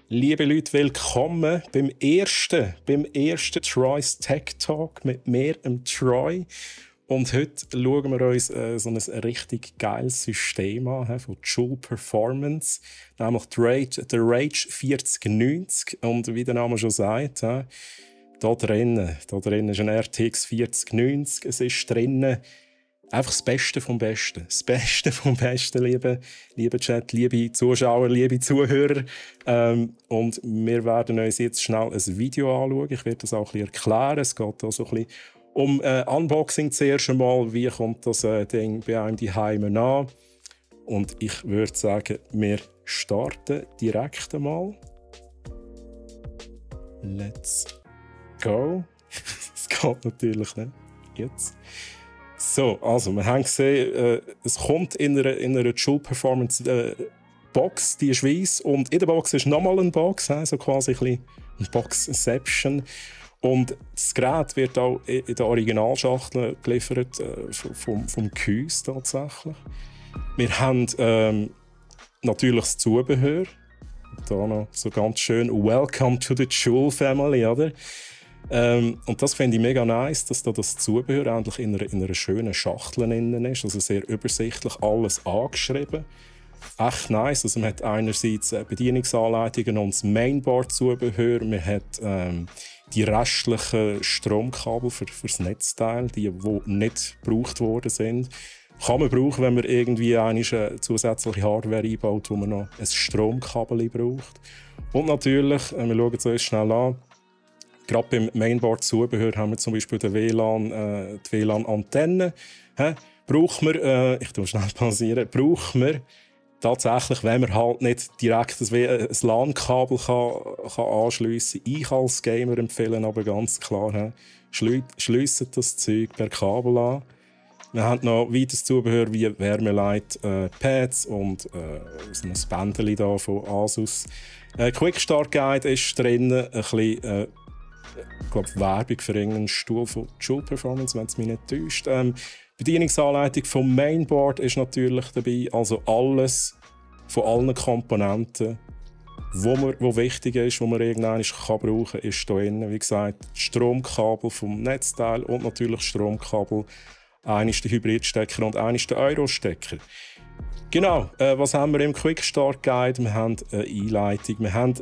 Liebe Leute, willkommen beim ersten Troy's Tech Talk mit mir, Troy. Und heute schauen wir uns so ein richtig geiles System an von Joule Performance, nämlich der Rage 4090. Und wie der Name schon sagt, da drinnen ist ein RTX 4090. Es ist drinnen einfach das Beste vom Besten. Das Beste vom Besten, liebe Chat, liebe Zuschauer, liebe Zuhörer. Und wir werden uns jetzt schnell ein Video anschauen. Ich werde das auch ein bisschen erklären. Es geht auch so ein bisschen um Unboxing zuerst einmal. Wie kommt das Ding bei einem daheim an? Und ich würde sagen, wir starten direkt einmal. Let's go. Das geht natürlich nicht. Jetzt. So, also wir haben gesehen, es kommt in einer Joule Performance Box, die ist weiss, und in der Box ist nochmal eine Box, so quasi ein Boxception. Und das Gerät wird auch in der Originalschachtel geliefert, vom Kyus tatsächlich. Wir haben natürlich das Zubehör. Da noch so ganz schön «Welcome to the Joule Family», oder? Und das finde ich mega nice, dass da das Zubehör endlich in einer schönen Schachtel innen ist. Also sehr übersichtlich alles angeschrieben. Echt nice. Also man hat einerseits Bedienungsanleitungen und das Mainboard-Zubehör. Man hat die restlichen Stromkabel für das Netzteil, die nicht gebraucht worden sind. Kann man brauchen, wenn man irgendwie eine zusätzliche Hardware einbaut, wo man noch ein Stromkabel braucht. Und natürlich, wir schauen es uns schnell an, gerade beim Mainboard-Zubehör haben wir zum Beispiel die WLAN-Antenne. Braucht man, ich tue schnell pausieren, braucht man tatsächlich, wenn man halt nicht direkt ein LAN-Kabel kann anschliessen kann. Ich als Gamer empfehle aber ganz klar, schliessen das Zeug per Kabel an. Wir haben noch weiteres Zubehör wie Wärmeleit-Pads und so ein Bändchen da von Asus. Quick Start Guide ist drin, ein bisschen ich glaube, Werbung für irgendeinen Stuhl von Joule Performance, wenn es mich nicht täuscht. Bedienungsanleitung vom Mainboard ist natürlich dabei. Also alles von allen Komponenten, wo wichtig ist, wo man irgendwann brauchen kann, ist hier drin. Wie gesagt, Stromkabel vom Netzteil und natürlich Stromkabel. Eines der Hybridstecker und eines der Euro-Stecker. Genau, was haben wir im Quick Start Guide? Wir haben eine Einleitung, wir haben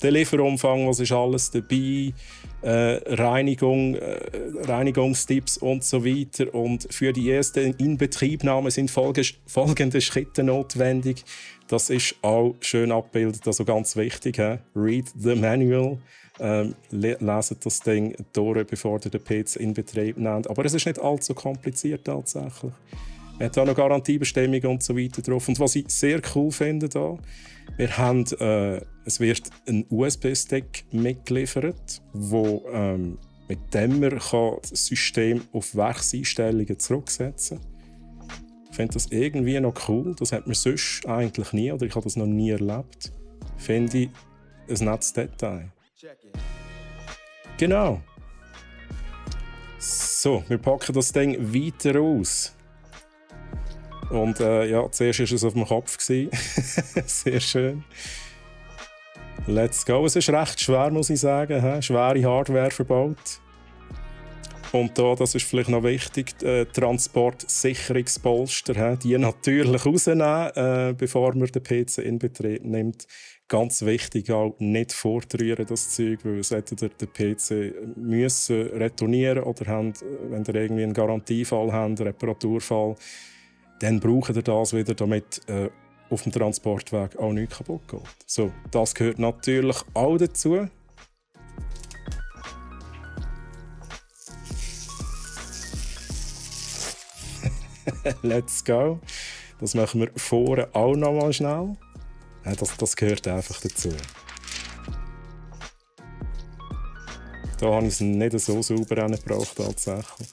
den Lieferumfang, was ist alles dabei, Reinigungstipps und so weiter. Und für die erste Inbetriebnahme sind folgende Schritte notwendig. Das ist auch schön abgebildet, also ganz wichtig. Read the manual. Leset das Ding durch, bevor ihr den PC in Betrieb nehmt. Aber es ist nicht allzu kompliziert tatsächlich. Er hat auch noch Garantiebestimmungen und so weiter drauf. Und was ich sehr cool finde, wir haben, es wird ein USB-Stick mitgeliefert, mit dem man das System auf Werkseinstellungen zurücksetzen kann. Ich finde das irgendwie noch cool. Das hat man sonst eigentlich nie, oder ich habe das noch nie erlebt. Finde ich ein nettes Detail. Genau. So, wir packen das Ding weiter aus. Und ja, zuerst war es auf dem Kopf. Sehr schön. Let's go. Es ist recht schwer, muss ich sagen. Schwere Hardware verbaut. Und da, das ist vielleicht noch wichtig, Transportsicherungspolster, die natürlich rausnehmen, bevor man den PC in Betrieb nimmt. Ganz wichtig auch, nicht fortrühren das Zeug, weil sollte ihr den PC müssen retournieren oder wenn ihr irgendwie einen Garantiefall habt, einen Reparaturfall, dann braucht ihr das wieder, damit auf dem Transportweg auch nichts kaputt geht. So, das gehört natürlich auch dazu. Let's go. Das machen wir vorne auch noch mal schnell. Das gehört einfach dazu. Da habe ich es nicht so sauber gebraucht tatsächlich.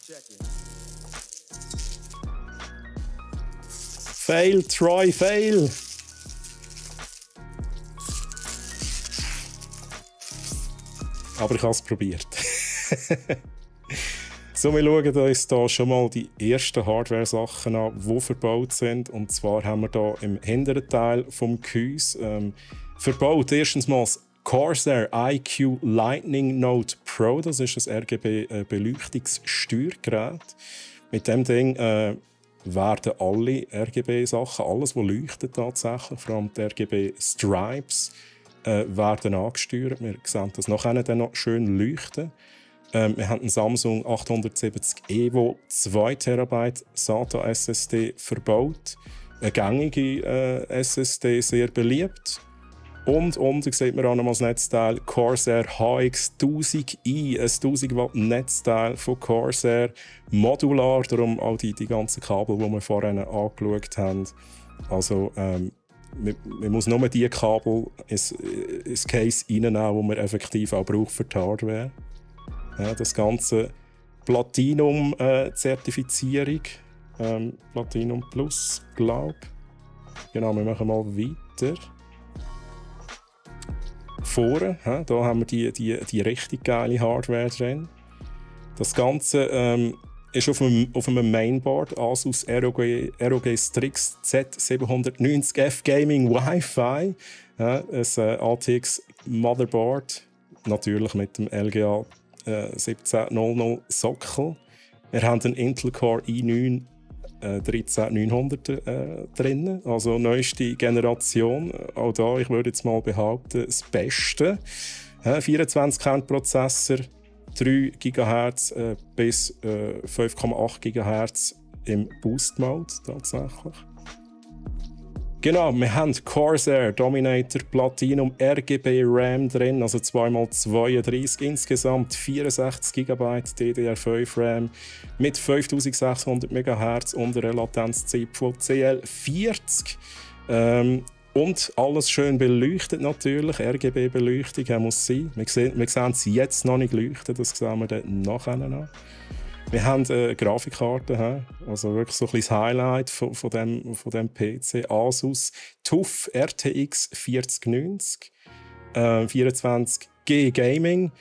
Fail, Troy, fail! Aber ich habe es probiert. So, wir schauen uns hier schon mal die ersten Hardware-Sachen an, die verbaut sind. Und zwar haben wir hier im hinteren Teil vom Gehäuse Verbaut erstens mal das Corsair IQ Lightning Note Pro. Das ist ein RGB-Beleuchtungssteuergerät. Mit dem Ding werden alle RGB-Sachen, alles, was leuchtet tatsächlich, vor allem die RGB-Stripes, werden angesteuert. Wir sehen das nachher dann noch schön leuchten. Wir haben einen Samsung 870 Evo 2 TB SATA SSD verbaut. Eine gängige SSD, sehr beliebt. Und unten sieht man auch noch mal das Netzteil Corsair HX1000i, ein 1000 Watt Netzteil von Corsair, modular, darum auch die ganzen Kabel, die wir vorhin angeschaut haben. Also man muss nur die Kabel ins Case reinnehmen, die man effektiv auch braucht für die Hardware. Ja, das ganze Platinum-Zertifizierung, Platinum Plus, glaube ich. Genau, wir machen mal weiter. Vorne, da haben wir die richtig geile Hardware drin. Das Ganze ist auf einem Mainboard Asus ROG Strix Z790F Gaming Wi-Fi. Ja, ein ATX Motherboard, natürlich mit dem LGA 1700 Sockel. Wir haben einen Intel Core i9 13900 drin, also neueste Generation. Auch da, ich würde jetzt mal behaupten, das Beste. 24-Kern-Prozessor, 3 GHz bis 5,8 GHz im Boost-Mode tatsächlich. Genau, wir haben Corsair Dominator Platinum RGB RAM drin, also 2x32, insgesamt 64 GB DDR5 RAM mit 5600 MHz und einer Latenzzeit von CL40. Und alles schön beleuchtet natürlich, RGB-Beleuchtung muss sein. Wir sehen es jetzt noch nicht leuchten, das sehen wir dann nachher noch. Wir haben eine Grafikkarte, also wirklich so ein bisschen das Highlight von dem PC. Asus TUF RTX 4090, 24G Gaming.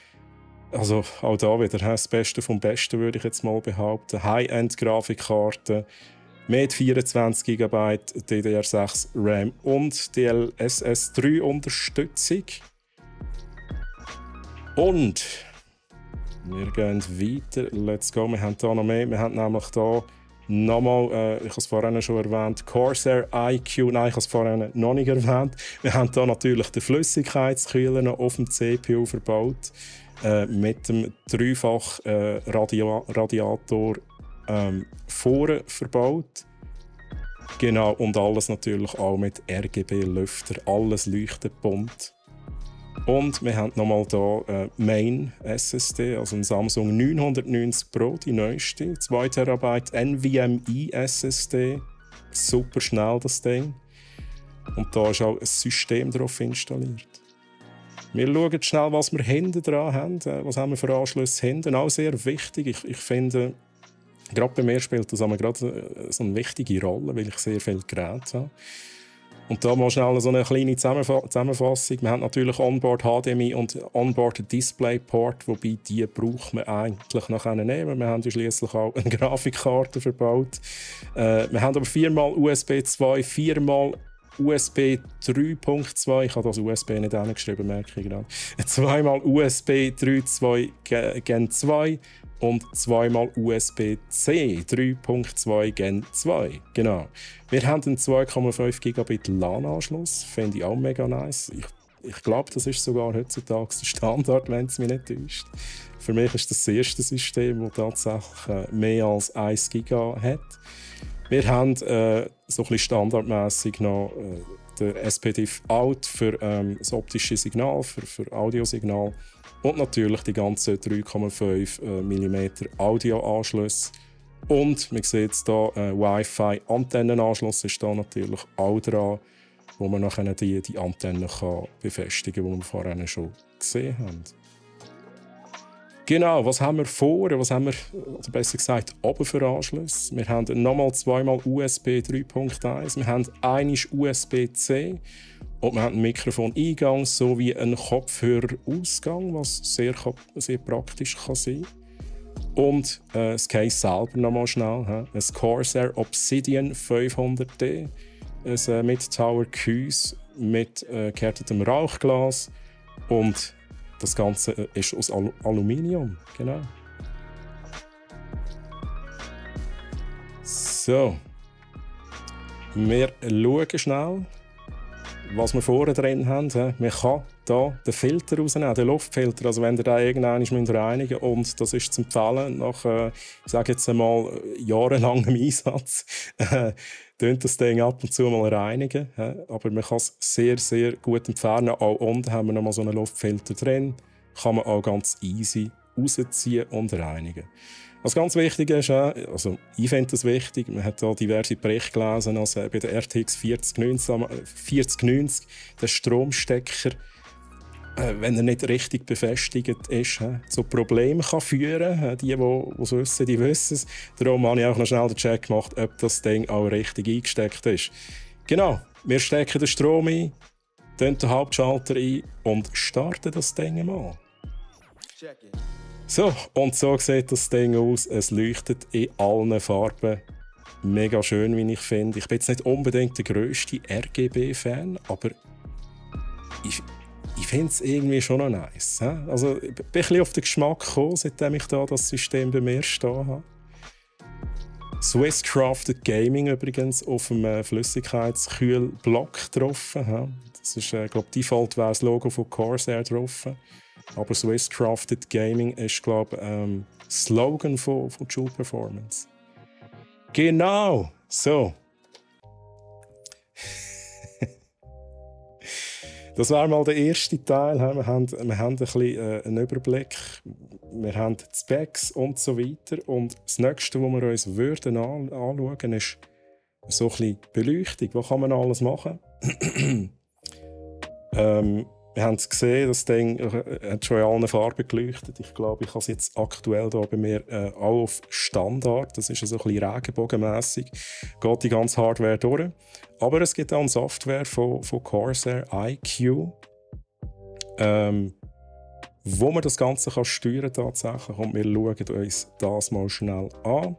Also auch da wieder das Beste vom Besten, würde ich jetzt mal behaupten. High-End-Grafikkarte mit 24 GB DDR6 RAM und DLSS 3 Unterstützung. Und wir gehen weiter. Let's go. Wir haben hier noch mehr. Wir haben nämlich hier nochmal, ich habe es vorhin schon erwähnt, Corsair IQ. Nein, ich habe es vorhin noch nicht erwähnt. Wir haben hier natürlich den Flüssigkeitskühler noch auf dem CPU verbaut. Mit dem dreifach Radiator vorne verbaut. Genau, und alles natürlich auch mit RGB-Lüfter. Alles leuchtet bunt. Und wir haben nochmal hier Main SSD, also ein Samsung 990 Pro, die neueste. 2 TB NVMe SSD. Super schnell das Ding. Und da ist auch ein System drauf installiert. Wir schauen schnell, was wir hinten dran haben. Was haben wir für Anschlüsse hinten? Auch sehr wichtig. Ich finde, gerade bei mir spielt das gerade so eine wichtige Rolle, weil ich sehr viele Geräte habe. Und da mal schnell so eine kleine Zusammenfassung. Wir haben natürlich Onboard HDMI und Onboard DisplayPort, wobei die braucht man eigentlich noch nehmen. Wir haben ja schliesslich auch eine Grafikkarte verbaut. Wir haben aber 4x USB 2, 4x USB 3.2, ich habe das USB nicht angeschrieben, merke ich gerade. 2x USB 3.2 Gen 2 und 2x USB-C 3.2 Gen 2. Genau. Wir haben einen 2,5 Gigabit LAN-Anschluss, finde ich auch mega nice. Ich glaube, das ist sogar heutzutage der Standard, wenn es mich nicht täuscht. Für mich ist das erste System, das tatsächlich mehr als 1 Giga hat. Wir haben so ein bisschen standardmäßig noch den SPDIF-Out für das optische Signal, für Audiosignal. Und natürlich die ganzen 3,5 mm Audioanschlüsse. Und man sieht hier, Wi-Fi-Antennenanschluss ist da natürlich auch dran, wo man nachher die Antennen befestigen kann, die wir vorhin schon gesehen haben. Genau, was haben wir vorne? Was haben wir, oder besser gesagt, oben für Anschlüsse? Wir haben nochmal 2x USB 3.1, wir haben einmal USB-C und wir haben einen Mikrofoneingang sowie einen Kopfhörerausgang, was sehr praktisch kann sein. Und das Case selber nochmal schnell. Ein Corsair Obsidian 500D, ein Mid-Tower Case mit gehärtetem Rauchglas und das Ganze ist aus Aluminium. Genau. So. Wir schauen schnell, was wir vorne drin haben. Man kann hier den Filter rausnehmen, den Luftfilter. Also wenn ihr den irgendwann reinigen müsst, und das ist zu empfehlen, nach, ich sage jetzt einmal, jahrelangem Einsatz, das Ding ab und zu mal reinigen. Aber man kann es sehr, sehr gut entfernen. Auch unten haben wir noch mal so einen Luftfilter drin. Kann man auch ganz easy rausziehen und reinigen. Was ganz wichtig ist, also ich finde das wichtig, man hat hier diverse Berichte gelesen, also bei der RTX 4090 der Stromstecker, wenn er nicht richtig befestigt ist, zu Problemen kann führen. Die es wissen, die wissen es. Darum habe ich auch noch schnell den Check gemacht, ob das Ding auch richtig eingesteckt ist. Genau, wir stecken den Strom ein, den Hauptschalter ein und starten das Ding mal. So, und so sieht das Ding aus. Es leuchtet in allen Farben. Mega schön, wie ich finde. Ich bin jetzt nicht unbedingt der grösste RGB-Fan, aber ich finde es irgendwie schon noch nice. Also, ich bin ein bisschen auf den Geschmack gekommen, seitdem ich da das System bei mir stehen habe. Swiss Crafted Gaming übrigens auf dem Flüssigkeitskühlblock drauf. Das ist, glaube ich, Default wäre das Logo von Corsair drauf. Aber Swiss Crafted Gaming ist, glaube ich, Slogan von Joule Performance. Genau! So. Das wäre mal der erste Teil. Wir haben ein bisschen einen Überblick. Wir haben die Specs und so weiter. Und das Nächste, was wir uns würden anschauen, ist so ein bisschen Beleuchtung. Was kann man alles machen? Wir haben es gesehen, das Ding hat schon in allen Farben geleuchtet. Ich glaube, ich habe es jetzt aktuell hier bei mir auch auf Standard. Das ist so ein bisschen regenbogenmässig. Geht die ganze Hardware durch. Aber es gibt auch eine Software von Corsair IQ, wo man das Ganze kann steuern tatsächlich. Und wir schauen uns das mal schnell an.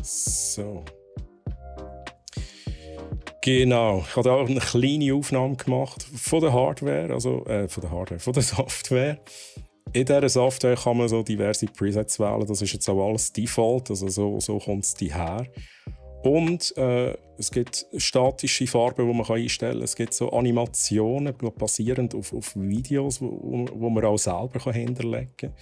So. Genau, ich habe auch eine kleine Aufnahme gemacht von der Hardware, von der Software. In dieser Software kann man so diverse Presets wählen, das ist jetzt auch alles Default, also so kommt es her. Und es gibt statische Farben, die man einstellen kann. Es gibt so Animationen, basierend auf Videos, wo man auch selber hinterlegen kann.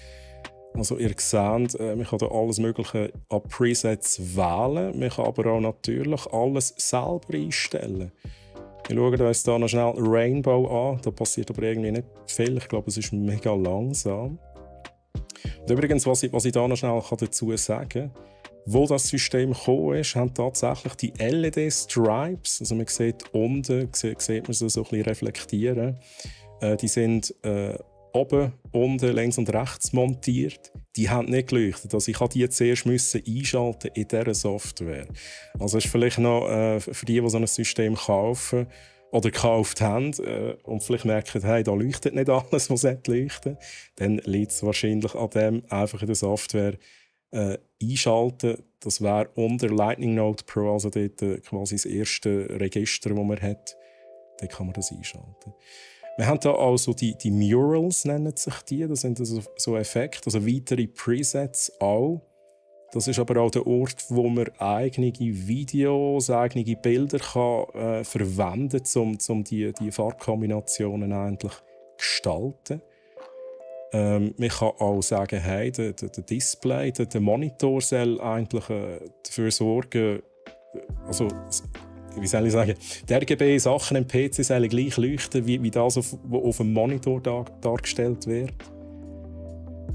Also ihr seht, man kann da alles Mögliche an Presets wählen. Man kann aber auch natürlich alles selber einstellen. Wir schauen uns hier noch schnell Rainbow an. Da passiert aber irgendwie nicht viel. Ich glaube, es ist mega langsam. Und übrigens, was ich da noch schnell dazu sagen kann, wo das System gekommen ist, haben tatsächlich die LED-Stripes, also man sieht unten, sieht man sie so ein bisschen reflektieren, die sind oben, unten, links und rechts montiert. Die haben nicht geleuchtet. Also ich musste die zuerst einschalten in dieser Software. Also ist vielleicht noch für die so ein System kaufen oder gekauft haben und vielleicht merken, hey, da leuchtet nicht alles, was leuchten, dann liegt es wahrscheinlich an dem, einfach in der Software einschalten. Das wäre unter Lightning Node Pro, also dort quasi das erste Register, das man hat. Dann kann man das einschalten. Wir haben hier also die Murals, nennen sich die. Das sind also so Effekte, also weitere Presets auch. Das ist aber auch der Ort, wo man eigene Videos, eigene Bilder kann, verwenden kann, um die Farbkombinationen eigentlich zu gestalten. Man kann auch sagen, hey, der Display, der Monitor soll eigentlich dafür sorgen, also wie soll ich sagen, die RGB-Sachen im PC sollen gleich leuchten, wie das auf dem Monitor dargestellt wird.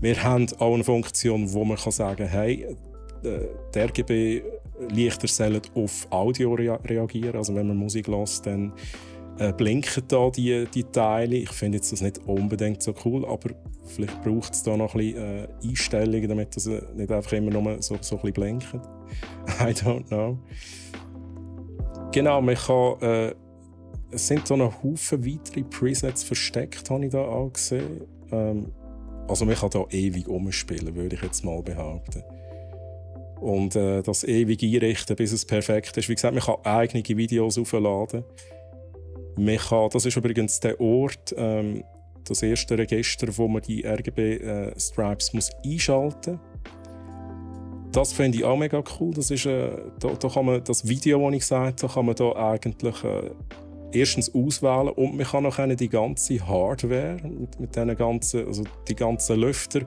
Wir haben auch eine Funktion, wo man sagen kann, hey, die RGB-Lichter sollen auf Audio reagieren. Also wenn man Musik hört, dann blinken da die Teile. Ich finde das nicht unbedingt so cool, aber vielleicht braucht es da noch ein bisschen Einstellungen, damit das nicht einfach immer nur so ein bisschen blinkt. I don't know. Genau, man kann, es sind so noch Haufen weitere Presets versteckt, habe ich da auch gesehen. Also man kann da ewig umspielen, würde ich jetzt mal behaupten. Und das ewig einrichten, bis es perfekt ist. Wie gesagt, man kann eigene Videos aufladen. Das ist übrigens der Ort, das erste Register, wo man die RGB-Stripes einschalten muss. Das finde ich auch mega cool. Das ist, da kann man das Video, das ich gesagt habe, kann man da eigentlich erstens auswählen und man kann auch die ganze Hardware mit den ganzen, also die ganzen Lüfter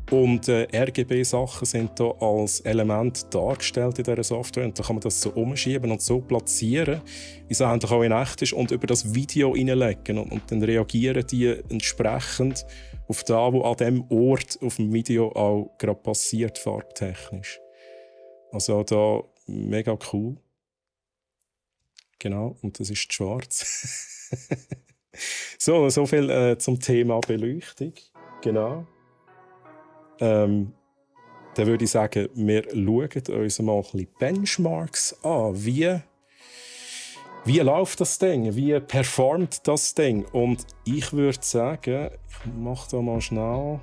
und RGB-Sachen sind da als Element dargestellt in dieser Software. Und da kann man das so umschieben und so platzieren, wie es eigentlich auch in echt ist, und über das Video reinlegen. Und dann reagieren die entsprechend auf das, was an dem Ort auf dem Video auch gerade passiert, farbtechnisch. Also da mega cool. Genau, und das ist schwarz. so viel zum Thema Beleuchtung. Genau. Dann würde ich sagen, wir schauen uns mal ein bisschen Benchmarks an. Wie läuft das Ding? Wie performt das Ding? Und ich würde sagen, ich mache da mal schnell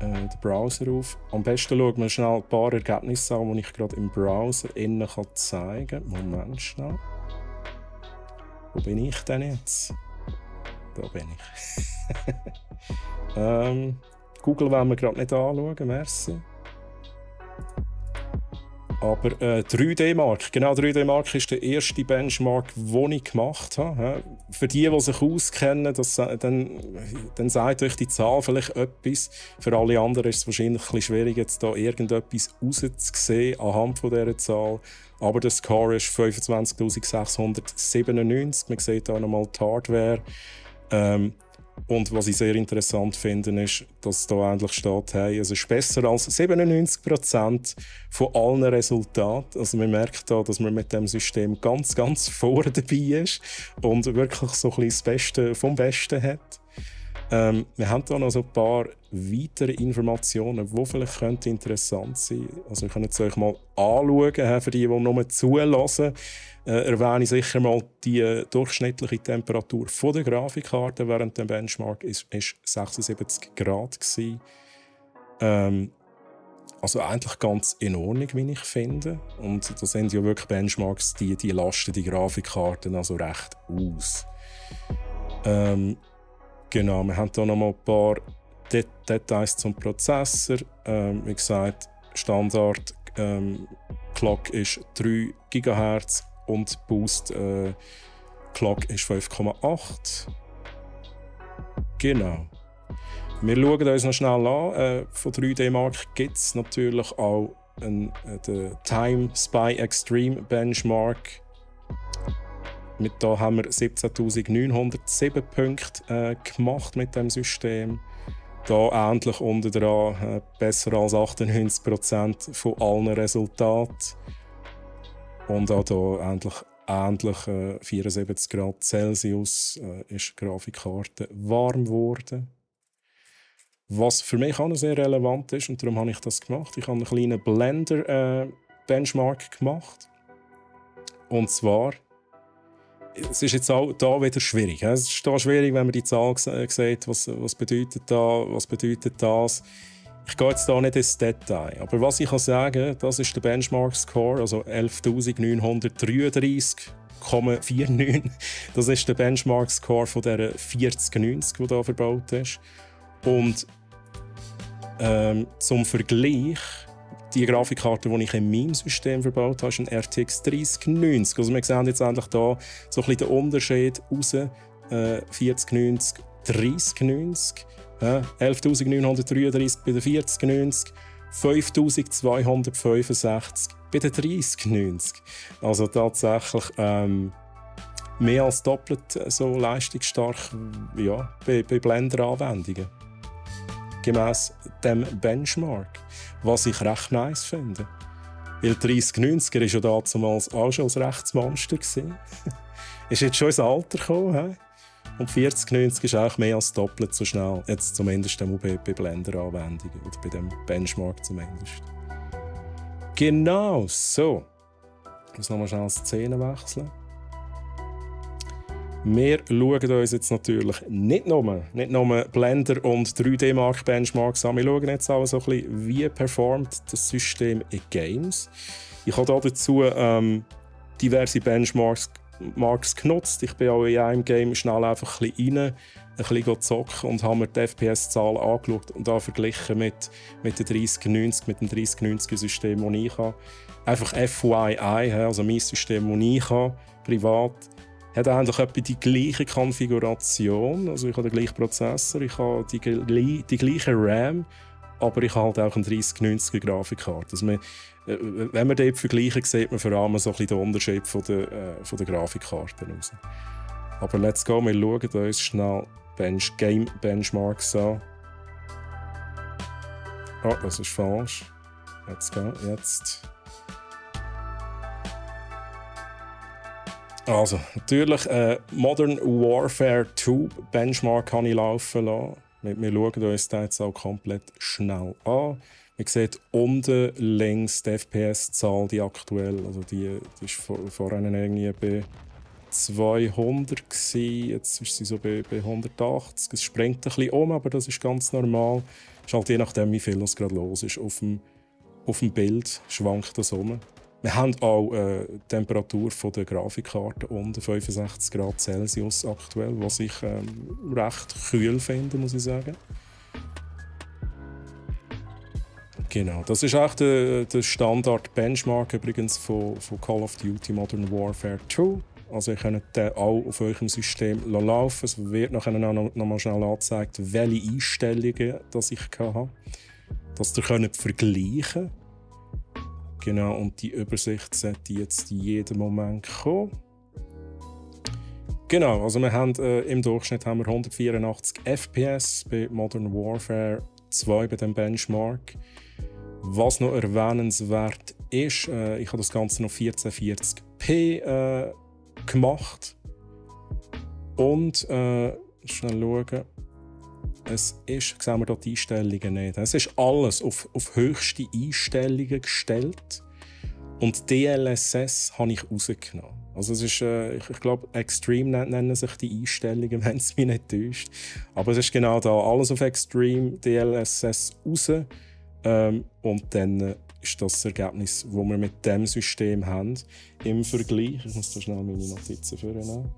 den Browser auf. Am besten schauen wir schnell ein paar Ergebnisse an, die ich gerade im Browser innen zeigen kann. Moment schnell. Wo bin ich denn jetzt? Da bin ich. Google wollen wir gerade nicht anschauen, merci. Aber 3D-Mark, genau, 3D-Mark ist der erste Benchmark, den ich gemacht habe. Für die sich auskennen, dann sagt euch die Zahl vielleicht etwas. Für alle anderen ist es wahrscheinlich ein bisschen schwierig, jetzt da irgendetwas rauszusehen anhand von dieser Zahl. Aber der Score ist 25.697. Man sieht hier nochmal die Hardware. Und was ich sehr interessant finde, ist, dass da endlich steht, hey, es ist besser als 97% von allen Resultaten. Also man merkt da, dass man mit dem System ganz, ganz vorne dabei ist und wirklich so ein bisschen das Beste vom Besten hat. Wir haben da noch so ein paar weitere Informationen, die vielleicht interessant sein könnten. Also ich kann es euch mal anschauen, für die nur zulassen. Erwähne ich sicher mal die durchschnittliche Temperatur von der Grafikkarte während dem Benchmark ist 76 Grad gewesen. Also eigentlich ganz in Ordnung, wie ich finde. Und das sind ja wirklich Benchmarks, die lasten die Grafikkarten also recht aus. Genau, wir haben hier noch mal ein paar Details zum Prozessor. Wie gesagt, Standard Clock ist 3 GHz und Boost Clock ist 5,8. Genau. Wir schauen uns noch schnell an. Von 3D Mark gibt es natürlich auch den Time Spy Extreme Benchmark. Da haben wir 17.907 Punkte gemacht mit dem System. Da ähnlich unten dran, besser als 98% von allen Resultaten. Und auch hier ähnlich 74 Grad Celsius ist die Grafikkarte warm geworden. Was für mich auch noch sehr relevant ist, und darum habe ich das gemacht, ich habe einen kleinen Blender-Benchmark gemacht. Und zwar, es ist jetzt auch da wieder schwierig. Es ist da schwierig, wenn man die Zahl sieht, was bedeutet das. Ich gehe jetzt da nicht ins Detail. Aber was ich kann sagen, das ist der Benchmark-Score, also 11.933,49. Das ist der Benchmark-Score von dieser 4090, die hier verbaut ist. Und zum Vergleich, die Grafikkarte, die ich in meinem System verbaut habe, ist ein RTX 3090. Also wir sehen jetzt endlich hier so ein bisschen den Unterschied raus. 4090, 3090. 11.933 bei der 4090, 5.265 bei der 3090. Also tatsächlich mehr als doppelt so leistungsstark ja, bei Blender-Anwendungen. Gemäss dem Benchmark. Was ich recht nice finde. Weil 3090er war ja damals auch schon ein Rechtsmonster. Ist jetzt schon ins Alter gekommen. He? Und 4090 ist auch mehr als doppelt so schnell. Jetzt zumindest bei Blender-Anwendungen. Oder bei dem Benchmark zumindest. Genau, so. Ich muss nochmal schnell die Szene wechseln. Wir schauen uns jetzt natürlich nicht nur Blender und 3D-Mark Benchmarks an, wir schauen jetzt auch so ein bisschen, wie performt das System in Games. Ich habe dazu diverse Benchmarks genutzt. Ich bin auch in einem Game schnell einfach ein bisschen zocken und habe mir die FPS-Zahl angeschaut und da verglichen mit dem 3090-System, das ich habe. Einfach FYI, also mein System, das ich habe, privat, hat eigentlich etwa die gleiche Konfiguration. Also ich habe den gleichen Prozessor, ich habe die gleiche RAM, aber ich habe halt auch eine 3090er Grafikkarte. Also wenn man dort vergleicht, sieht man vor allem so ein bisschen den Unterschied von der Grafikkarten raus. Aber let's go, wir schauen uns schnell Game Benchmarks an. Oh, das ist falsch. Jetzt. Also, natürlich Modern Warfare 2 Benchmark kann ich laufen lassen. Wir schauen uns das jetzt auch komplett schnell an. Man sieht unten links die FPS-Zahl, die aktuell, also die war vorhin irgendwie bei 200 gewesen, jetzt ist sie so bei 180. Es springt ein bisschen um, aber das ist ganz normal. Es ist halt je nachdem, wie viel es gerade los ist. Auf dem Bild schwankt das um. Wir haben auch die Temperatur der Grafikkarte unter 65 Grad Celsius aktuell, was ich recht kühl finde, muss ich sagen. Genau, das ist auch der Standard-Benchmark übrigens von Call of Duty Modern Warfare 2. Also ihr könnt den auch auf eurem System laufen. Es wird nachher noch mal schnell angezeigt, welche Einstellungen ich hatte. Dass ihr vergleichen könnt. Genau, und die Übersicht sollte jetzt in jedem Moment kommen. Genau, also wir haben, im Durchschnitt haben wir 184 FPS bei Modern Warfare 2 bei dem Benchmark. Was noch erwähnenswert ist, ich habe das Ganze noch 1440p gemacht. Und, schnell schauen. Es ist, sehen wir hier die Einstellungen nicht. Es ist alles auf höchste Einstellungen gestellt. Und DLSS habe ich rausgenommen. Also es ist, ich glaube, Extreme nennen sich die Einstellungen, wenn es mich nicht täuscht. Aber es ist genau da, alles auf Extreme, DLSS raus. Und dann ist das Ergebnis, das wir mit diesem System haben. Im Vergleich, ich muss da schnell meine Notizen vornehmen.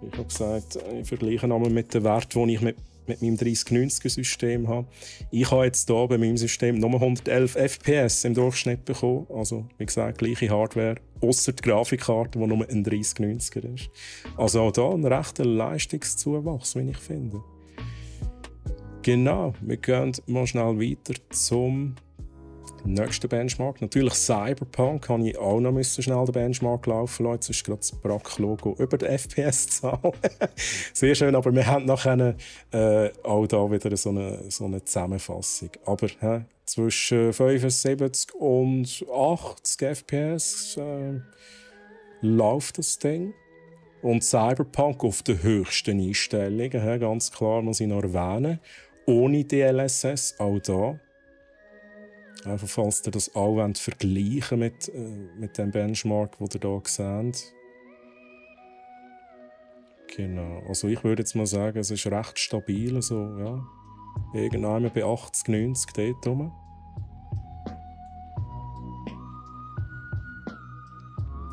Ich habe gesagt, ich vergleiche nochmal mit dem Wert, den ich mit meinem 3090er-System habe. Ich habe jetzt hier bei meinem System nur 111 FPS im Durchschnitt bekommen. Also, wie gesagt, gleiche Hardware, ausser die Grafikkarte, die nur ein 3090er ist. Also auch hier ein rechter Leistungszuwachs, wie ich finde. Genau, wir gehen mal schnell weiter zum nächsten Benchmark. Natürlich Cyberpunk kann ich auch noch schnell den Benchmark laufen lassen. Jetzt ist gerade das BRAC-Logo über der FPS-Zahl. Sehr schön, aber wir haben nachher auch da wieder so eine Zusammenfassung. Aber zwischen 75 und 80 FPS läuft das Ding. Und Cyberpunk auf den höchsten Einstellungen, ganz klar muss ich noch erwähnen. Ohne DLSS, auch da. Einfach falls ihr das auch vergleichen mit dem Benchmark, den ihr hier seht. Genau, also ich würde jetzt mal sagen, es ist recht stabil, also ja, irgendwann bei 80, 90 dort rum.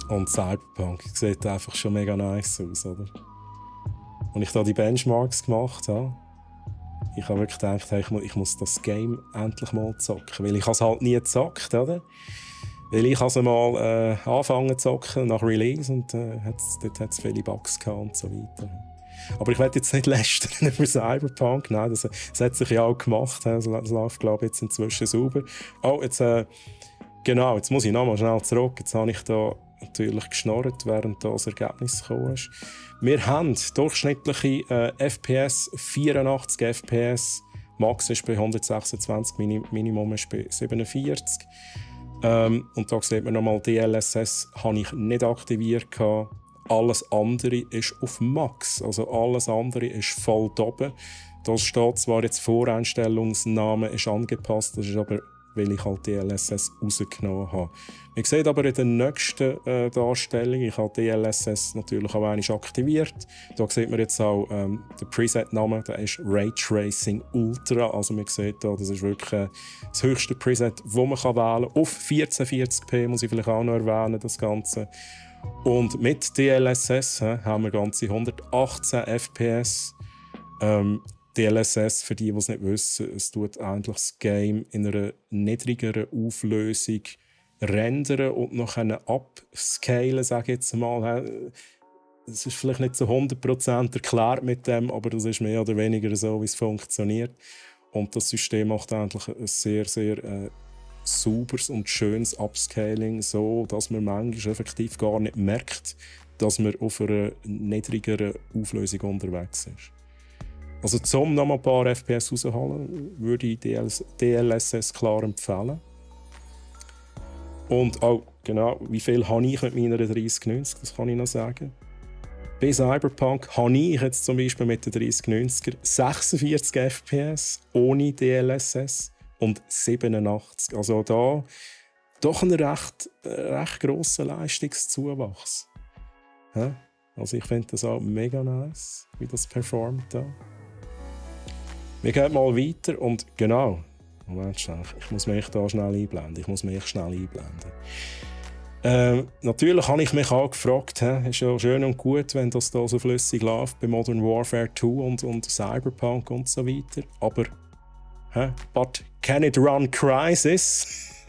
Und Cyberpunk sieht einfach schon mega nice aus, oder? Und ich da die Benchmarks gemacht habe, ich habe wirklich gedacht, hey, ich muss das Game endlich mal zocken, weil ich es halt nie gezockt, oder? Weil ich also mal angefangen zu zocken nach Release und dort hat es viele Bugs gehabt und so weiter. Aber ich werde jetzt nicht lästern über Cyberpunk, nein, das hat sich ja auch gemacht, das läuft glaube ich jetzt inzwischen sauber. Oh, jetzt, genau, jetzt muss ich nochmal schnell zurück, jetzt habe ich da natürlich geschnorrt, während das Ergebnis gekommen ist. Wir haben durchschnittliche FPS 84 FPS, Max ist bei 126, Minimum ist bei 47. Und da sieht man nochmal, DLSS habe ich nicht aktiviert. Alles andere ist auf Max, also alles andere ist voll oben. Da steht zwar jetzt Voreinstellungsname ist angepasst, das ist aber weil ich halt DLSS rausgenommen habe. Man sieht aber in der nächsten Darstellung, ich habe DLSS natürlich auch einmal aktiviert. Da sieht man jetzt auch den Preset-Namen, der ist Raytracing Ultra. Also man sieht da, das ist wirklich das höchste Preset, das man wählen kann. Auf 1440p muss ich vielleicht auch noch erwähnen, das Ganze. Und mit DLSS haben wir ganze 118 FPS. DLSS, für die es nicht wissen, es tut eigentlich das Game in einer niedrigeren Auflösung rendern und noch upscalen, sage ich jetzt mal. Es ist vielleicht nicht zu 100% erklärt mit dem, aber das ist mehr oder weniger so, wie es funktioniert. Und das System macht eigentlich ein sehr, sehr sauberes und schönes Upscaling, so dass man manchmal effektiv gar nicht merkt, dass man auf einer niedrigeren Auflösung unterwegs ist. Also zum noch mal ein paar FPS rausholen, würde ich DLSS klar empfehlen. Und auch genau, wie viel habe ich mit meiner 3090, das kann ich noch sagen. Bei Cyberpunk habe ich jetzt zum Beispiel mit der 3090er 46 FPS ohne DLSS und 87. Also da doch ein recht grosser Leistungszuwachs. Ja? Also ich finde das auch mega nice, wie das performt da. Wir gehen mal weiter und genau. Moment schnell, ich muss mich da schnell einblenden. Natürlich habe ich mich auch gefragt, ist ja schön und gut, wenn das da so flüssig läuft bei Modern Warfare 2 und Cyberpunk und so weiter. Aber, but can it run Crysis?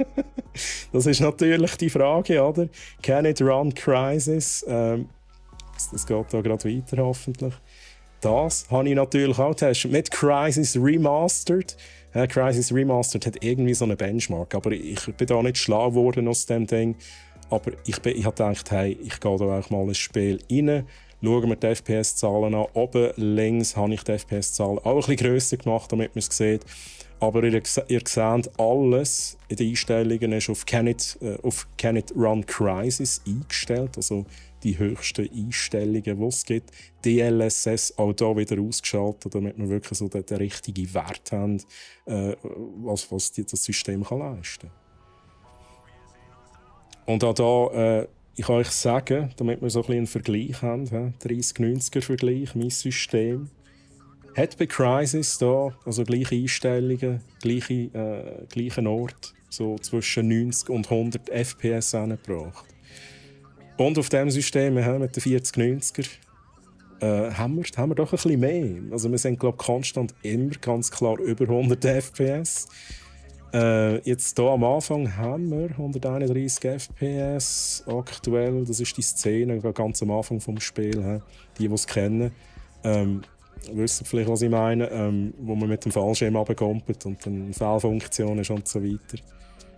Das ist natürlich die Frage, oder? Can it run Crysis? Das geht da gerade weiter, hoffentlich. Das habe ich natürlich auch getestet. Mit Crysis Remastered. Crysis Remastered hat irgendwie so einen Benchmark, aber ich bin da nicht schlau geworden aus dem Ding. Aber ich habe gedacht, hey, ich gehe da auch mal ins Spiel rein, schauen wir die FPS-Zahlen an. Oben links habe ich die FPS-Zahlen auch ein bisschen grösser gemacht, damit man es sieht. Aber ihr seht, alles in den Einstellungen ist auf Can it Run Crysis eingestellt, also die höchsten Einstellungen, die es gibt. DLSS auch hier wieder ausgeschaltet, damit wir wirklich so den richtigen Wert haben, was das System kann leisten kann. Und auch hier, ich kann euch sagen, damit wir so ein bisschen einen Vergleich haben, 3090er-Vergleich, mein System, hat bei Crysis da, also gleiche Einstellungen, gleichen Ort, so zwischen 90 und 100 FPS angebracht. Und auf diesem System, mit den 4090er, haben wir doch ein bisschen mehr. Also wir sind, glaube ich, konstant immer ganz klar über 100 FPS. Jetzt hier am Anfang haben wir 131 FPS aktuell. Das ist die Szene ganz am Anfang des Spiels. Die es kennen, wissen vielleicht, was ich meine. Wo man mit dem Fallschirm runterkommt und dann Fehlfunktion ist und so weiter.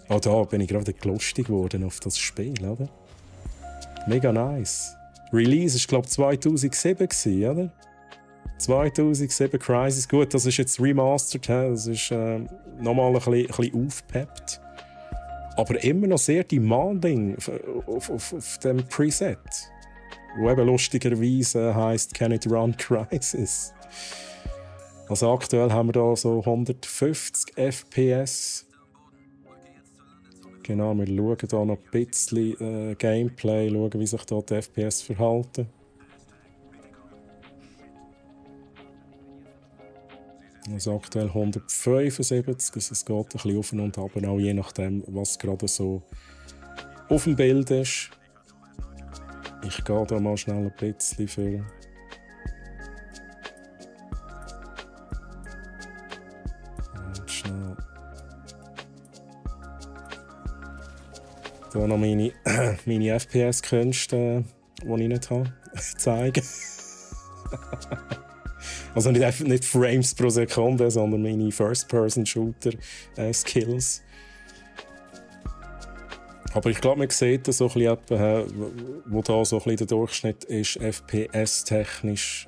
Auch da bin ich gerade lustig geworden auf das Spiel, oder? Mega nice. Release war, glaube ich, 2007, oder? 2007 Crysis. Gut, das ist jetzt remastered, das ist nochmal ein bisschen aufgepeppt. Aber immer noch sehr demanding auf dem Preset. Wo eben lustigerweise heisst Can it run Crysis. Also aktuell haben wir da so 150 FPS. Genau, wir schauen hier noch ein bisschen Gameplay, schauen, wie sich hier die FPS verhalten. Also aktuell 175, also es geht ein bisschen auf und ab, auch je nachdem, was gerade so auf dem Bild ist. Ich gehe da mal schnell ein bisschen für. Und schnell. Hier noch meine FPS-Künste, die ich nicht habe, zeigen. Also nicht Frames pro Sekunde, sondern meine First-Person-Shooter-Skills. Aber ich glaube, man sieht so ein bisschen, wo da so ein bisschen der Durchschnitt ist, FPS-technisch.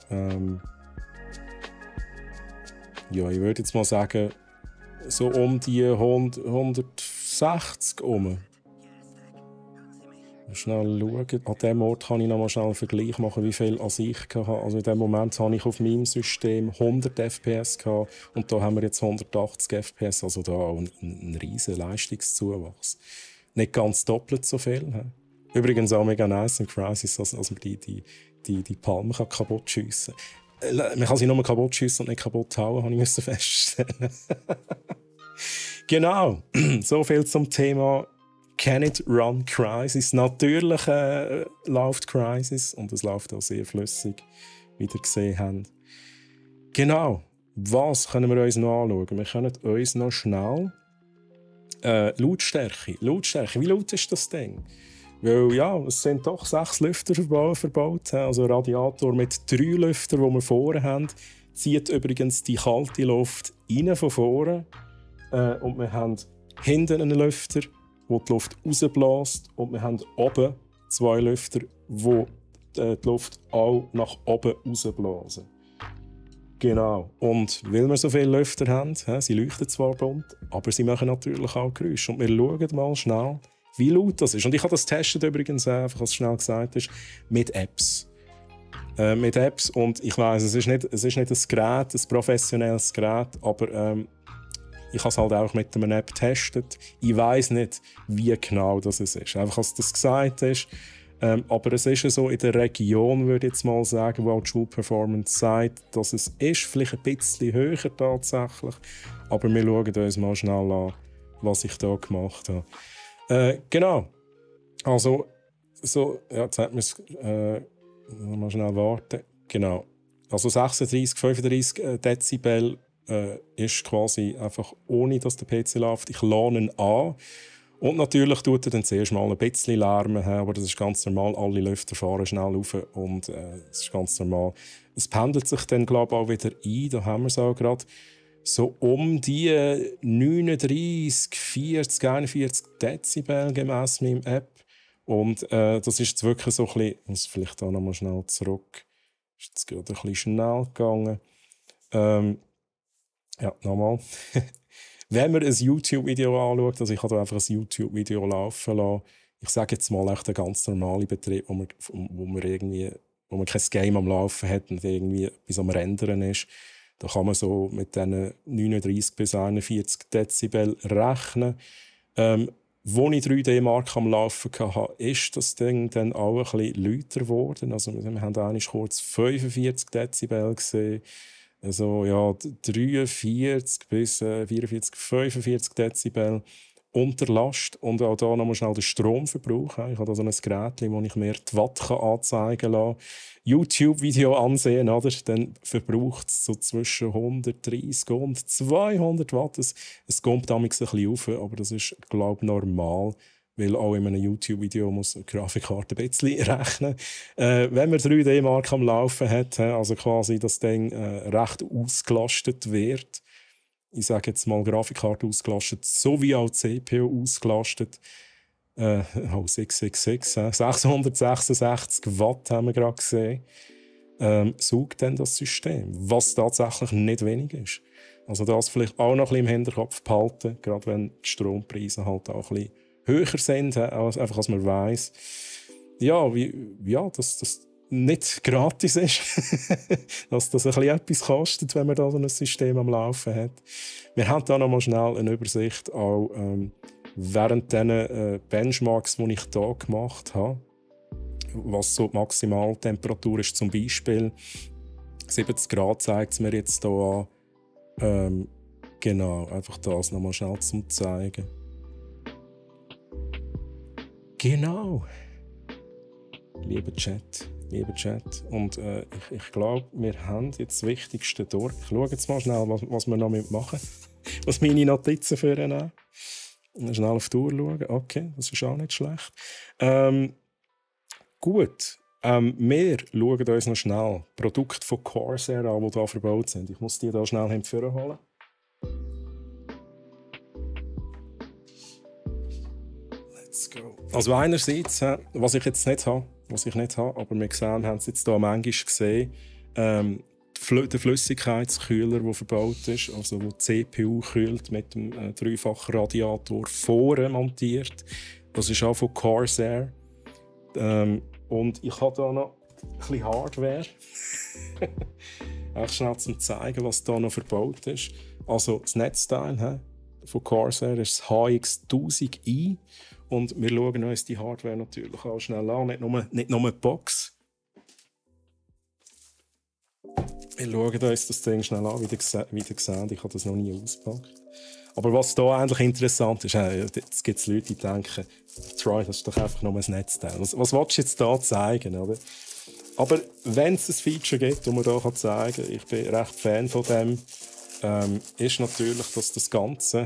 Ja, ich würde jetzt mal sagen, so um die 160 herum. schnell schauen. An diesem Ort kann ich noch mal schnell einen Vergleich machen, wie viel als ich hatte. Also in dem Moment habe ich auf meinem System 100 FPS gehabt, und da haben wir jetzt 180 FPS, also da auch ein riesen Leistungszuwachs. Nicht ganz doppelt so viel. He? Übrigens auch mega nice in Crysis, dass man die Palmen kaputt schiessen kann. Man kann sie nur kaputt schiessen und nicht kaputt hauen, habe ich feststellen. Genau, so viel zum Thema Can it run Crysis? Natürlich läuft Crysis und es läuft auch sehr flüssig, wie ihr gesehen habt. Genau, was können wir uns noch anschauen? Wir können uns noch schnell Lautstärke. Wie laut ist das Ding? Weil ja, es sind doch 6 Lüfter verbaut. Also ein Radiator mit 3 Lüftern, die wir vorne haben, zieht übrigens die kalte Luft rein von vorne. Und wir haben hinten einen Lüfter, der die Luft rausbläst. Und wir haben oben 2 Lüfter, die die Luft auch nach oben rausblasen. Genau. Und weil wir so viele Lüfter haben, sie leuchten zwar bunt, aber sie machen natürlich auch Geräusche. Und wir schauen mal schnell, wie laut das ist. Und ich habe das getestet übrigens, einfach als es schnell gesagt ist, mit Apps. Und ich weiss, es ist nicht ein Gerät, ein professionelles Gerät, aber ich habe es halt auch mit einer App getestet. Ich weiss nicht, wie genau das ist. Einfach, als das gesagt ist. Aber es ist so in der Region, würde ich jetzt mal sagen, wo auch die Joule Performance sagt, dass es ist, vielleicht ein bisschen höher tatsächlich. Aber wir schauen uns mal schnell an, was ich hier gemacht habe. Genau. Also, so, ja, jetzt hat man es. Mal schnell warten. Genau. Also 36, 35 Dezibel ist quasi einfach ohne, dass der PC läuft. Ich lade ihn an. Und natürlich tut er dann zuerst mal ein bisschen Lärm, aber das ist ganz normal. Alle Lüfter fahren schnell rauf und das ist ganz normal. Es pendelt sich dann, glaube ich, auch wieder ein. Da haben wir es auch gerade. So um die 39, 40, 41 Dezibel gemäss meinem App. Und das ist jetzt wirklich so ein bisschen. Ich muss vielleicht auch noch mal schnell zurück. Ist jetzt gerade ein bisschen schnell gegangen. Ja, nochmal. Wenn man ein YouTube-Video anschaut, also ich habe da einfach ein YouTube-Video laufen lassen, ich sage jetzt mal echt einen ganz normalen Betrieb, wo man kein Game am Laufen hat und irgendwie etwas am Rendern ist, da kann man so mit diesen 39 bis 41 Dezibel rechnen. Wo ich 3D-Mark am Laufen hatte, ist das Ding dann auch ein bisschen lauter geworden. Also wir haben eigentlich kurz 45 Dezibel gesehen. Also ja, 43 bis 44, 45 Dezibel unter Last. Und auch hier nochmal schnell den Stromverbrauch. Ich habe da so ein Gerät, wo ich mir die Watt anzeigen kann. YouTube-Video ansehen, oder? Dann verbraucht es so zwischen 130 und 200 Watt. Es kommt damals ein bisschen rauf, aber das ist, glaube ich, normal. Weil auch in einem YouTube-Video muss die Grafikkarte ein bisschen rechnen. Wenn man 3D-Mark am Laufen hat, also quasi das Ding recht ausgelastet wird, ich sage jetzt mal Grafikkarte ausgelastet, sowie auch CPU ausgelastet, 666 Watt haben wir gerade gesehen, saugt dann das System, was tatsächlich nicht wenig ist. Also das vielleicht auch noch ein bisschen im Hinterkopf behalten, gerade wenn die Strompreise halt auch ein bisschen höher sind, einfach als man weiss, dass das nicht gratis ist, dass das ein bisschen etwas kostet, wenn man da so ein System am Laufen hat. Wir haben da noch mal schnell eine Übersicht, auch während diesen Benchmarks, die ich hier gemacht habe, was so die Maximaltemperatur ist, zum Beispiel 70 Grad zeigt es mir jetzt hier an. Genau, einfach das noch mal schnell zum zeigen. Genau. Lieber Chat. Und ich glaube, wir haben jetzt das Wichtigste durch. Ich schaue jetzt mal schnell, was wir noch machen. Was meine Notizen vornehmen. Schnell auf die Uhr schauen. Okay, das ist auch nicht schlecht. Gut. Wir schauen uns noch schnell Produkte von Corsair an, die hier verbaut sind. Ich muss die hier schnell hervorholen. Let's go. Also einerseits, was ich nicht habe, aber wir haben es jetzt hier manchmal gesehen, der Flüssigkeitskühler, der verbaut ist, also wo die CPU kühlt mit dem dreifachen Radiator vorne montiert. Das ist auch von Corsair. Und ich habe hier noch ein bisschen Hardware. Auch schnell zum zeigen, was hier noch verbaut ist. Also das Netzteil von Corsair ist das HX1000i. Und wir schauen uns die Hardware natürlich auch schnell an. Nicht nur die Box. Wir schauen uns das Ding schnell an, wie ihr seht. Ich habe das noch nie ausgepackt. Aber was hier eigentlich interessant ist, jetzt gibt es Leute, die denken, Troy, das ist doch einfach nur ein Netzteil. Was willst du jetzt hier zeigen? Oder? Aber wenn es ein Feature gibt, das man hier zeigen kann, ich bin recht Fan von dem, ist natürlich, dass das Ganze,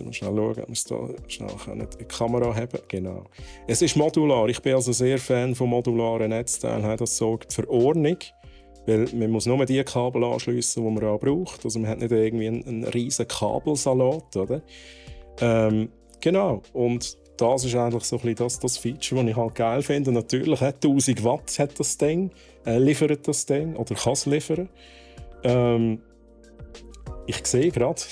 mal schnell schauen, ob wir es hier schnell in die Kamera haben. Genau. Es ist modular. Ich bin also sehr Fan von modularen Netzteilen. Das sorgt für Ordnung. Weil man muss nur die Kabel anschliessen, die man auch braucht. Also man hat nicht irgendwie einen riesen Kabelsalat, oder? Genau. Und das ist eigentlich so ein bisschen das Feature, das ich halt geil finde. Und natürlich hat 1000 Watt hat das Ding, liefert das Ding oder kann es liefern. Ich sehe gerade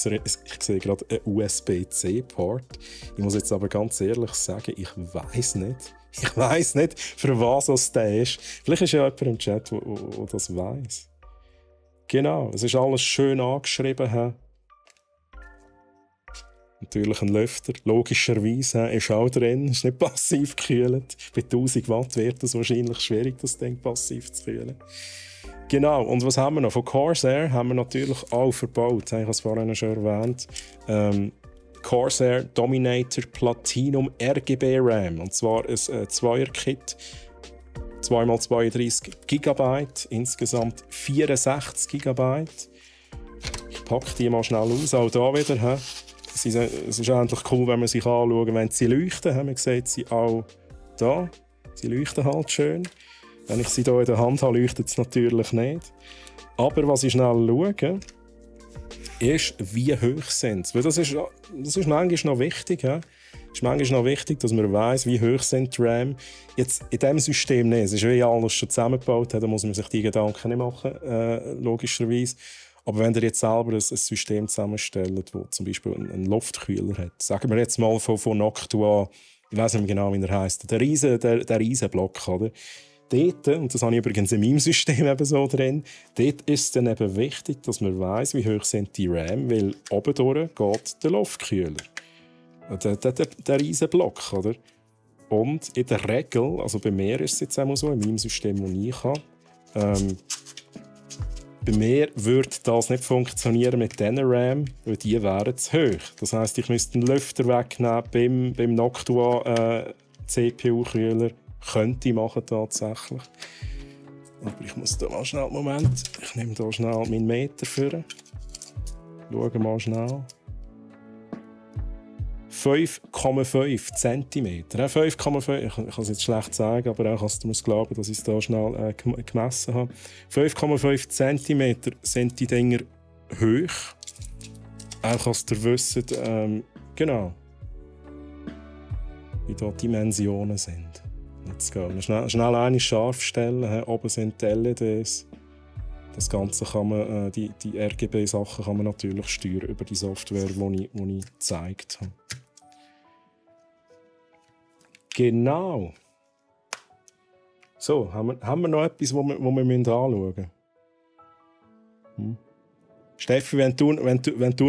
einen USB-C-Port. Ich muss jetzt aber ganz ehrlich sagen, ich weiss nicht, für was das der ist. Vielleicht ist ja jemand im Chat, der das weiss. Genau, es ist alles schön angeschrieben. Natürlich ein Lüfter, logischerweise, ist auch drin, ist nicht passiv gekühlt. Bei 1000 Watt wird es wahrscheinlich schwierig, das Ding passiv zu kühlen. Genau, und was haben wir noch? Von Corsair haben wir natürlich auch verbaut, ich habe es vorhin schon erwähnt. Corsair Dominator Platinum RGB RAM. Und zwar ein Zweier-Kit, 2x32 GB, insgesamt 64 GB. Ich packe die mal schnell aus, auch hier wieder. Es ist eigentlich cool, wenn man sich anschaut, wenn sie leuchten. Man sieht sie auch hier. Sie leuchten halt schön. Wenn ich sie hier in der Hand habe, leuchtet es natürlich nicht. Aber was ich schnell schaue, ist, wie hoch sind sie. Das ist manchmal noch wichtig. Es ist manchmal noch wichtig, dass man weiss, wie hoch sind die RAM. Jetzt in diesem System nicht. Es ist wie alles schon zusammengebaut. Da muss man sich die Gedanken nicht machen, logischerweise. Aber wenn ihr jetzt selber ein System zusammenstellt, das zum Beispiel einen Luftkühler hat, sagen wir jetzt mal von Noctua, ich weiß nicht mehr genau, wie er heisst, der Riesenblock, oder? Dort, und das habe ich übrigens in meinem System eben so drin, dort ist es dann eben wichtig, dass man weiss, wie hoch sind die RAM, weil oben durch geht der Luftkühler. Der Riesenblock, oder? Und in der Regel, also bei mir ist es jetzt auch so, in meinem System, das ich habe, bei mir würde das nicht funktionieren mit diesen RAM, weil die wären zu hoch. Das heisst, ich müsste einen Lüfter wegnehmen beim Noctua CPU-Kühler. Könnte ich machen tatsächlich. Aber ich muss da mal schnell, Moment, ich nehme da schnell meinen Meter für. Schauen mal schnell. 5,5 cm. 5,5, ich kann es jetzt schlecht sagen, aber auch kannst du mir glauben, dass ich es da schnell gemessen habe. 5,5 cm sind die Dinger hoch. Auch dass ihr wisst, genau, wie da die Dimensionen sind. Let's go. Schnell eine scharf stellen. Oben sind die LEDs. Das Ganze kann man, die RGB-Sachen kann man natürlich steuern über die Software, die ich gezeigt habe. Genau. So, haben wir noch etwas, wo wir anschauen müssen? Steffi, wenn du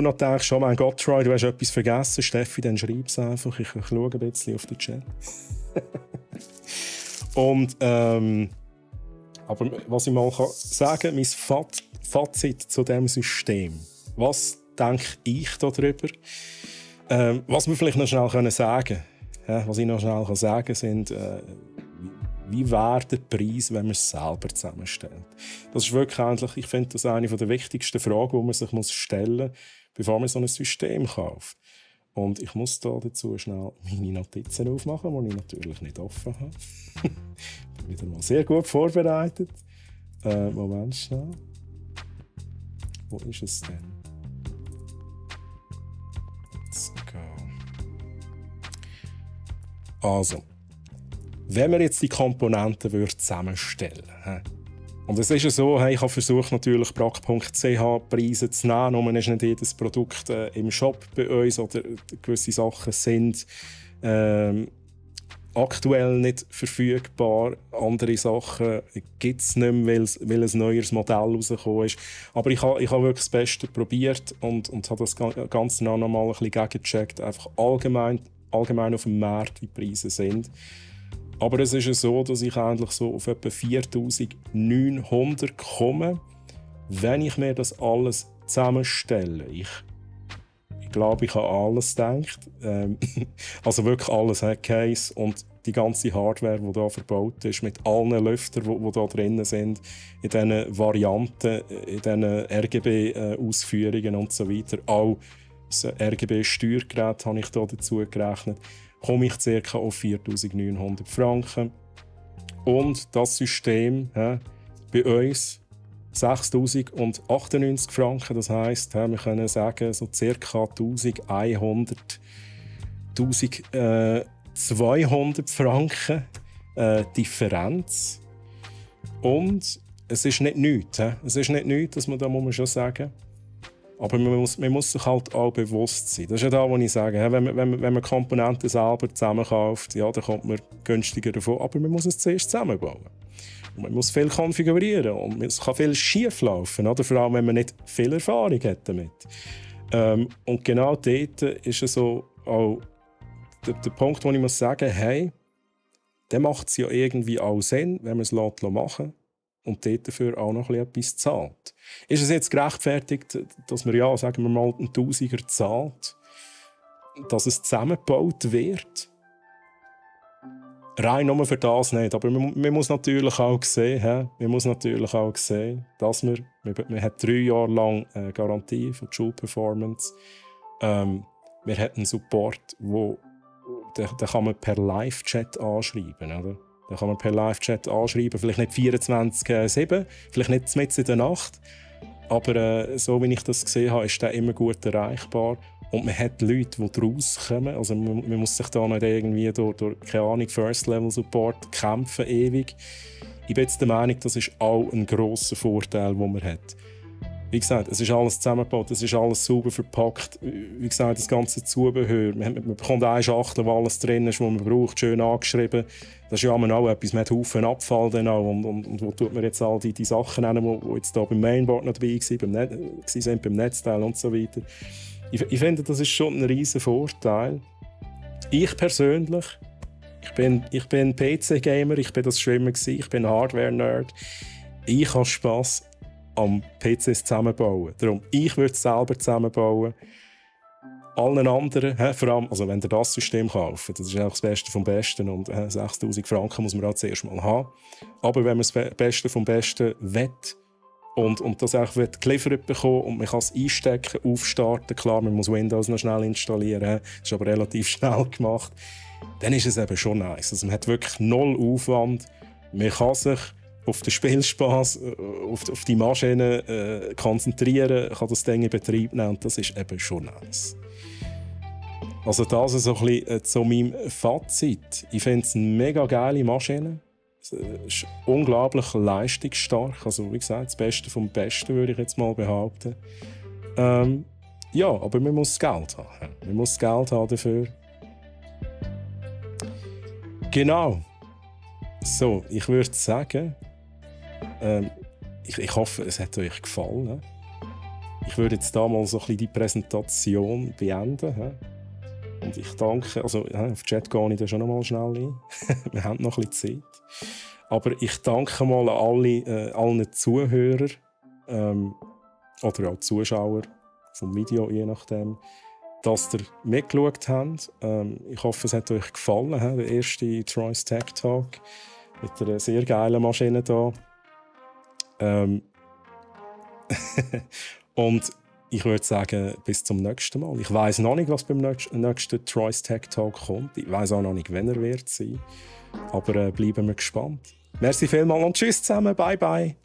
noch denkst, oh mein Gott, Troy, du hast etwas vergessen, Steffi, dann schreib es einfach. Ich schaue ein bisschen auf den Chat. Und, aber was ich mal sagen kann, mein Fazit zu diesem System. Was denke ich darüber? Was wir vielleicht noch schnell sagen können, was ich noch schnell sagen kann, sind, wie wäre der Preis, wenn man es selber zusammenstellt? Das ist wirklich eigentlich, ich finde das eine der wichtigsten Fragen, die man sich stellen muss, bevor man so ein System kauft. Und ich muss da dazu schnell meine Notizen aufmachen, die ich natürlich nicht offen habe. Bin wieder mal sehr gut vorbereitet. Moment schnell. Wo ist es denn? Let's go. Also, wenn wir jetzt die Komponenten zusammenstellen würden, und es ist ja so, ich habe versucht, natürlich brack.ch Preise zu nehmen. Nur ist nicht jedes Produkt im Shop bei uns oder gewisse Sachen sind aktuell nicht verfügbar. Andere Sachen gibt es nicht mehr, weil ein neues Modell rausgekommen ist. Aber ich habe wirklich das Beste probiert und habe das Ganze noch mal ein bisschen gegengecheckt. Einfach allgemein auf dem Markt, wie die Preise sind. Aber es ist ja so, dass ich eigentlich so auf etwa 4'900 komme, wenn ich mir das alles zusammenstelle. Ich glaube, ich habe alles gedacht. Also wirklich alles, Case und die ganze Hardware, die hier verbaut ist, mit allen Lüftern, die da drin sind, in diesen Varianten, in diesen RGB-Ausführungen und so weiter. Auch das RGB-Steuergerät habe ich hier dazu gerechnet. Komme ich ca. auf 4'900 Franken. Und das System bei uns 6'098 Franken. Das heisst, wir können sagen, so ca. 1'200 Franken Differenz. Und es ist nicht nichts. Es ist nicht nichts, das muss man schon sagen. Aber man muss sich halt auch bewusst sein. Das ist ja da, wo ich sage, wenn man Komponenten selber zusammenkauft, ja, dann kommt man günstiger davon. Aber man muss es zuerst zusammenbauen. Und man muss viel konfigurieren und es kann viel schief laufen, oder? Vor allem, wenn man nicht viel Erfahrung hat damit. Und genau dort ist es so auch der Punkt, wo ich muss sagen, hey, dann macht es ja irgendwie auch Sinn, wenn man es machen lässt und dort dafür auch noch etwas zahlt. Ist es jetzt gerechtfertigt, dass man ja, sagen wir mal, einen Tausiger zahlt, dass es zusammengebaut wird? Rein nur für das nicht, aber man muss natürlich auch sehen, dass man hat 3 Jahre lang eine Garantie von Joule Performance. Wir haben einen Support, den kann man per Live-Chat anschreiben, oder? Den kann man per Live-Chat anschreiben, vielleicht nicht 24/7, vielleicht nicht mitten in der Nacht, aber so wie ich das gesehen habe, ist der immer gut erreichbar. Und man hat Leute, die daraus kommen. Also man muss sich da nicht irgendwie durch keine Ahnung, First-Level-Support kämpfen ewig. Ich bin jetzt der Meinung, das ist auch ein grosser Vorteil, den man hat. Wie gesagt, es ist alles zusammengebaut, es ist alles sauber verpackt. Wie gesagt, das ganze Zubehör. Man bekommt eine Schachtel, wo alles drin ist, was man braucht, schön angeschrieben. Das ist ja auch etwas, man hat Haufen Abfall dann auch. Und wo tut man jetzt all die Sachen hin, die jetzt hier beim Mainboard noch dabei waren, beim Netzteil und so weiter. Ich finde, das ist schon ein riesen Vorteil. Ich persönlich, ich bin PC-Gamer, ich bin das schon immer gewesen, ich bin Hardware-Nerd. Ich habe Spass am PCs zusammenbauen. Darum, ich würde es selber zusammenbauen. Allen anderen, vor allem, also wenn ihr das System kauft, das ist auch das Beste vom Besten und 6'000 Franken muss man auch zuerst mal haben. Aber wenn man das Beste vom Besten will, und das auch geliefert bekommen und man kann es einstecken, aufstarten. Klar, man muss Windows noch schnell installieren, das ist aber relativ schnell gemacht. Dann ist es eben schon nice. Also man hat wirklich null Aufwand. Man kann sich auf den Spielspaß, auf die Maschine konzentrieren, kann das Ding in Betrieb nehmen und das ist eben schon nice. Also das ist so ein bisschen zu meinem Fazit. Ich finde es eine mega geile Maschine. Es ist unglaublich leistungsstark. Also wie gesagt, das Beste vom Besten, würde ich jetzt mal behaupten. Ja, aber man muss Geld haben. Man muss Geld haben dafür. Genau. So, ich würde sagen, ich hoffe, es hat euch gefallen. Ich würde jetzt da mal so ein bisschen die Präsentation beenden. Und ich danke, also auf den Chat gehe ich da schon noch mal schnell ein. Wir haben noch ein bisschen Zeit. Aber ich danke mal an allen Zuhörer oder auch Zuschauer vom Video, je nachdem, dass ihr mitgeschaut habt. Ich hoffe, es hat euch gefallen, der erste Troy's Tech Talk mit einer sehr geilen Maschine hier. Und ich würde sagen, bis zum nächsten Mal. Ich weiss noch nicht, was beim nächsten Troy's Tech Talk kommt. Ich weiss auch noch nicht, wann er wird sein. Aber bleiben wir gespannt. Merci vielmals und tschüss zusammen. Bye, bye.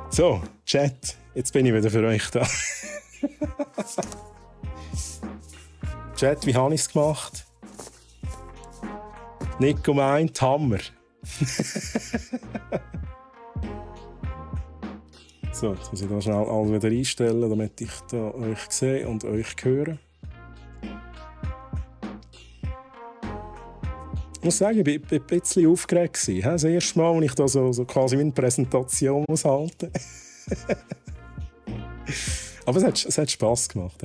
So, Chat. Jetzt bin ich wieder für euch da. Chat, wie habe ich es gemacht? Nico meint Hammer. So, jetzt muss ich da schnell alles wieder einstellen, damit ich da euch sehe und euch höre. muss sagen, ich war ein bisschen aufgeregt. Das erste Mal, als ich da so quasi eine Präsentation muss halten. Aber es hat Spass gemacht.